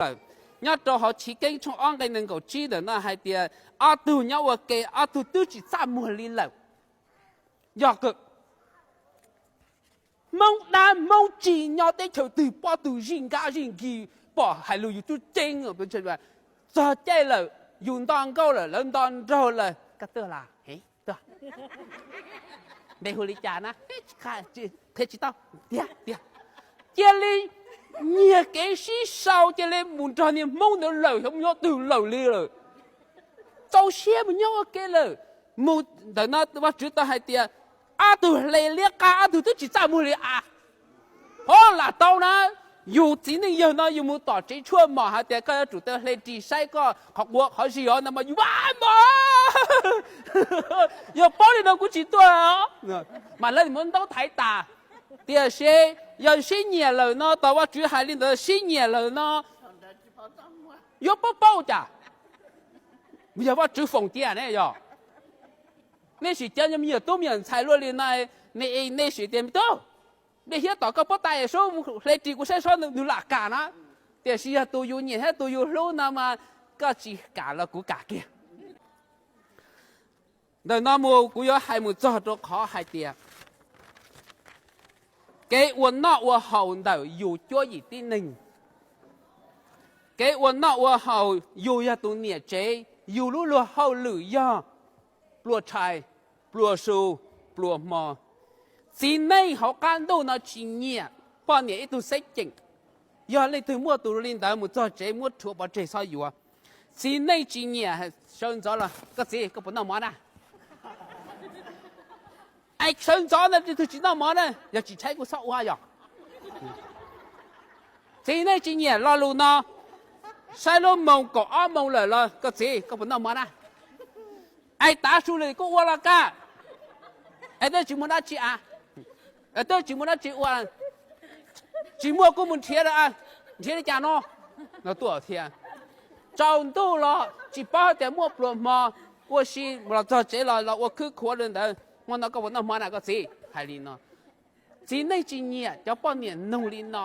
lawm. Nyob rau hauv Chiv Keeb tshooj ob nqe nees nkaum tsib ntawm no hais tias ob tug nyob ua ke, ob tug twb tsis txaj muag li lawm. Yog Hmoob dab Hmoob tsis nyob teb chaws twg pom tus zij nkab zij nkig, pom hais lus yus tub ceeb, txog caij lawm yus nto nkauj lawm lawv nto nraug lawm, koj tuaj los? Npe hu li cas na? Qhia tsis tau. Tiag tiag. Cia li nyiag kev sib sau, cia li mus nrog niag Hmoob ntawd lawm, xyov mus nyob twg lawm li lawm. Txaus siab mus nyob ua ke lawm. Mus ntawm no Vajtswv tau hais tias ob tug hle liab qab, ob tug twb tsis txaj muag li a. Ho lam tau na, yus txiv neej yawg no yus mus tom tsev tshuaj mom hais tias koj yuav tsum tau hle ris saib koj qhov quav qhov zig os no mas yus a mog, yog paub li no kuv tsis tuaj. Mas lawv muab ntaub thaiv tas. Tiam sis yog sib nyiam lawm no, tos Vajtswv hais li ntawd sib nyiam lawm no, yuav paub paub cas? Yog Vajtswv foom cia ne yog. Nej sim cov me nyuam tub me nyuam ntxhais luaj li no, nej sim tias me tub, npe hiab tom koj pob tais sub hle ris kuv saib seb nws lam kam na. Tiam sis yog tus yus nyiam thiab tus yus hlub no mas koj tsis kam los kuv kam kiag. Ntawm no mus kuv yuav hais mus txog rau qhov hais tias kev ua noj ua haus ntawm yus cuab yim tib neeg. Kev ua noj ua haus, yus yog tus niam tsev, yus lub luag hauj lwm yog pluas tshais, pluas su, pluas hmo. Txiv neej hauv qab ntuj no tsis nyiam poj niam ib tug xeeb ceem. Yog leej twg muaj tus li ntawd mus txog tsev muab rhuav pov tseg txhob yuav. Txiv neej tsis nyiam sawv ntxov los, koj txiv, koj puas noj mov na? Es sawv ntxov ntag leej twg tsis noj mov na, yog tsis tshaib kuv txhob ua yog. Txiv neej tsis nyiam lo lus no, saib lub moos kaum ob moos lawm los, koj txiv, koj puas noj mov na? Es tav su li kuj ua los kaj. Es twb tsis muaj dab tsi a, twb tsis muaj dab tsi ua, tsis muaj kuj mus nrhiav, nrhiav li cas no? No tuaj thiab. Tsaus ntuj los tsis paub tias muaj pluas hmo, ua si los txog tsev los los ua khwb khuav li ntawd, hmo no koj puas noj hmo na koj txiv? Hais li no. Txiv neej tsis nyiam cov poj niam nug li no.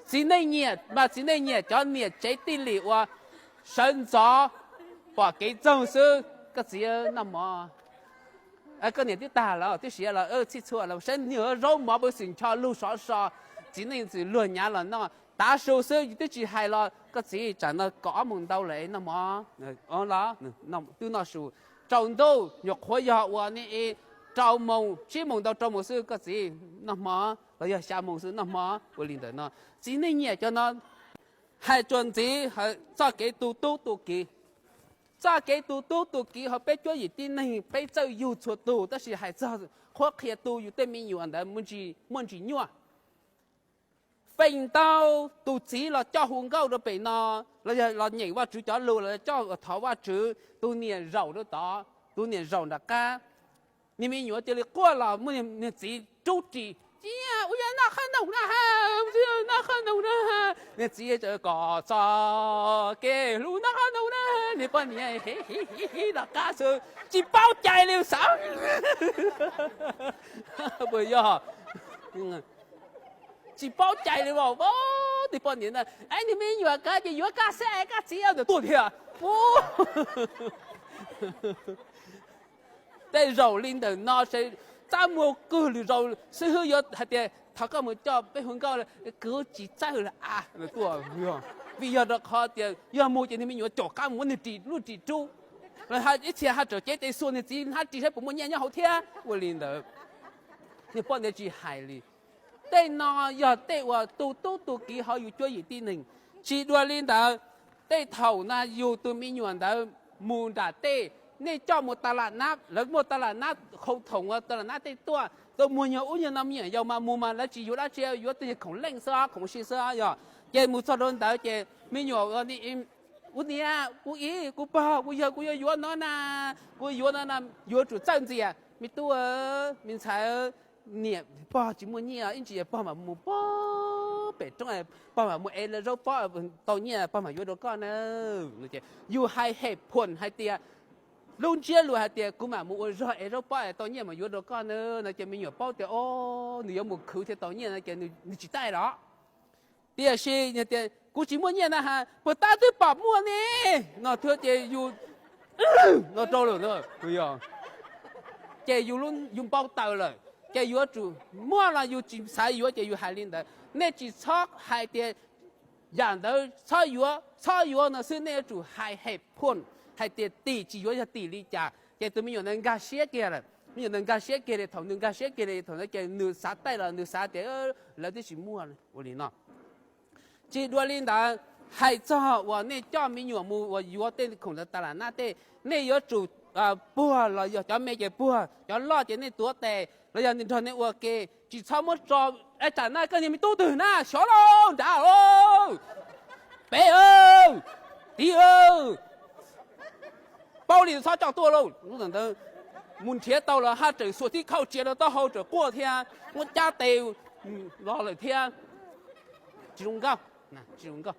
Txiv neej nyiam mas txiv neej nyiam cov niam tsev tij lim uas sawv ntxov pom kev txoog xwb, koj txiv noj mov. Koj niam twb tag los twb siav los txhij txhua los saib nyuag zaub mov pab xwm ncho lug sov so. Txiv neej txwm luag nyav los noj tav su xwb, yus twb tsis hais los, koj txiv, tsam no kaum ob moos ntau lawm noj mov los? Twb noj su. Tsaus ntuj nyuam qhuav yog ua ne, rau moos tsib moos ntau rau moos xwb, koj txiv, noj hmo. Los yog xya moos xwb, noj hmo. Ua li ntawm no, txiv neej nyiam cov no. Hais txuas ntxiv, txoj kev tu tub tu kiv. Txoj kev tu tub tu kiv hauv peb cuab yim tib neeg peb txawj yug txhua tus, tab sis hais txog qhuab qhia tu yus tej me nyuam ntawd muaj ntsis nyuaj. Feem ntau tus txiv los coj hu nkauj rau pem no, los yog los nyeem Vajtswv cov lus los coj thov Vajtswv, tus niam zaum rau tod, tus niam zaum nram qab. Niag me nyuam cia li quaj los muab niag txiv rub ris, txiv, ua yog noj qhov noog na, noj qhov noog na. Niag txiv kom txog kev hlub noj qhov noog na, niag poj niam hi hi hi los qab xwb tsis paub cai li xav. Puas yog? Tsis paub cai li as. Niag poj niam na, niag me nyuam kab ces yuav kaj xwb es kaj txiv ntawm tuaj thiab. Tej zaum li ntawm no, txaj muag kawg lwm zaus xib hwb yuav hais tias thov koj mus coj peb hu nkauj, kuv tsis txawj lawm a, tuaj. Vim yog rau qhov tias yog mus ces niag me nyuam caum qab mus muab niag ris, lub ris rub, los ib txhia ho tawm cev tes xuas niag txiv hnab ris saib puas muaj nyiaj nyob hauv thiab. Ua li ntawd, niag poj niam tsis hais li. Tej no yog tej uas tu tub tu kiv hauv yus cuab yim tib neeg. Tsis dua li ntawd, tej thaum na yus tus me nyuam ntawd mus nram tej, nej coj mus tas lam nab, lawv muaj tas lam nab khau thoom uas tas lam nab tej tuaj, tau muag nyuag ub nyuag no me nyuam yaus mas mus mas lawv tsis yuav dab tsi, yuav tej nyuag khoom leej xwb, khoom si xwb yog. Ces mus txog rau ntawd ces me nyuam, ub niam, ub ib, kuv pog, kuv yawg, kuv yuav yuav no na, kuv yuav no na, yuav tsum txawj ntxias. Me tub, me ntxhais, niam pog tsis muaj nyiaj, ib ntsis pog mam mus pog pem roob, pog mam mus ev zaub pob tau nyiaj pog mam yuav rau koj na. Yus hais hem phuam hais tias, lub ntsiab lus hais tias kuv mam mus ua zog ev zaub pob es tau nyiaj mam yuav rau koj na, no ces me nyuam paub tias o, nws yuav mus khwv thiaj tau nyiaj no ces nws tsis taij los. Tiam sis tias Kuv tsis muaj nyiaj na has, puas tab twb pom muaj ne, no thiab ces yus no rau lawm, ces yus npau taws lawm. Ces yuav tsum muaj los yus tsis xav yuav ces yus hais li ntawd. Nej tsis txhob hais tias yam ntawd txhob yuav, txhob yuav no xwb, nej yuav tsum hais hem phuaj, hais tias tim tsis yuav yog tim li cas. Ces tus me nyuam ntawd nkag siab kiag lawm. Me nyuam ntawd nkag siab kiag li, thaum nws nkag siab kiag li thaum ntawd ces nws xav taij los nws xav tias lawv twb tsis muaj ua li no. Tsis dua li ntawd, hais txog uas nej coj me nyuam mus uas yuav tej khoom ntawd tas lam nab tej, nej yuav tsum puag los yog cov me ces puag, cov loj ces nej tuav tes los yog nrog nej ua ke, tsis txhob muab tso. Tsam na koj niag me tub twg na, xyov lauj, nrad lauj, peb, tiv, paub li txhob coj tuaj lauj. Ntawd mus nrhiav tau los haj tseem xuas tib khauj tsia rau taub hau tseem quaj thiab muab cab tes los lawm thiab. Tsis zoo nkauj, tsis zoo nkauj.